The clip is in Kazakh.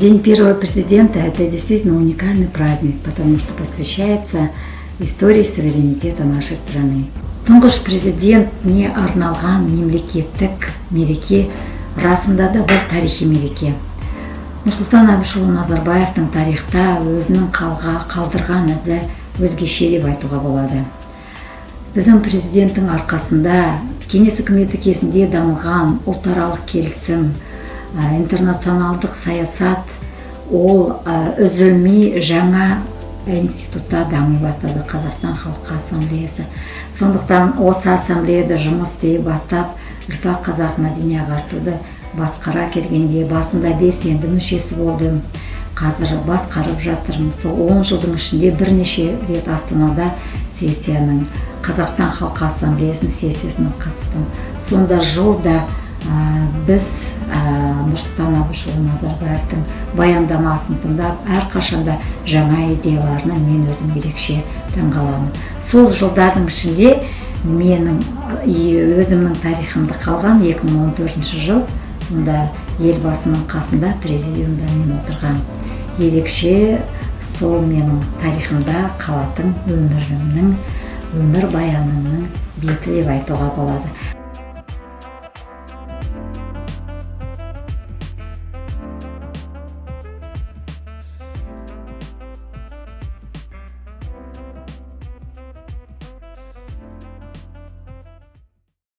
День первого президента – это действительно уникальный праздник, потому что посвящается истории суверенитета нашей страны. Тұңғыш президентіне арналған мемлекеттік мереке расында да бір тарихи мереке. Нұрсұлтан Әбішұлы Назарбаевтың тарихта өзінің қалдырған ізі өзгеше деп айтуға болады. Біздің президенттің арқасында Кеңес үкіметі кезінде дамыған ұлтаралық келісім, интернационалдық саясат, ол үзілмей жаңа институтта дами бастады, Қазақстан халқы Ассамблеясы. Сондықтан осы ассамблеяда жұмыс істей бастап, Үрпақ қазақ мәдени ағартуды басқара келгенде, басында белсенді мүшесі болдым, қазір басқарып жатырмын. Сол 10 жылдың ішінде бірнеше рет Астанада сессияның, Қазақстан халқы Ассамблеясының сессиясына қатыстым. Сонда жылда біз Нұрсұлтан Әбішұлы Назарбаевтың баяндамасын тыңдап, әрқашанда жаңа идеяларына мен өзім ерекше таңғаламын. Сол жылдардың ішінде менің өзімнің тарихымда қалған 2014 жыл. Сонда Елбасының қасында, президиумда мен отырған. Ерекше сол менің тарихымда қалатын өмірімнің, өмірбаянымның беті деп айтуға болады.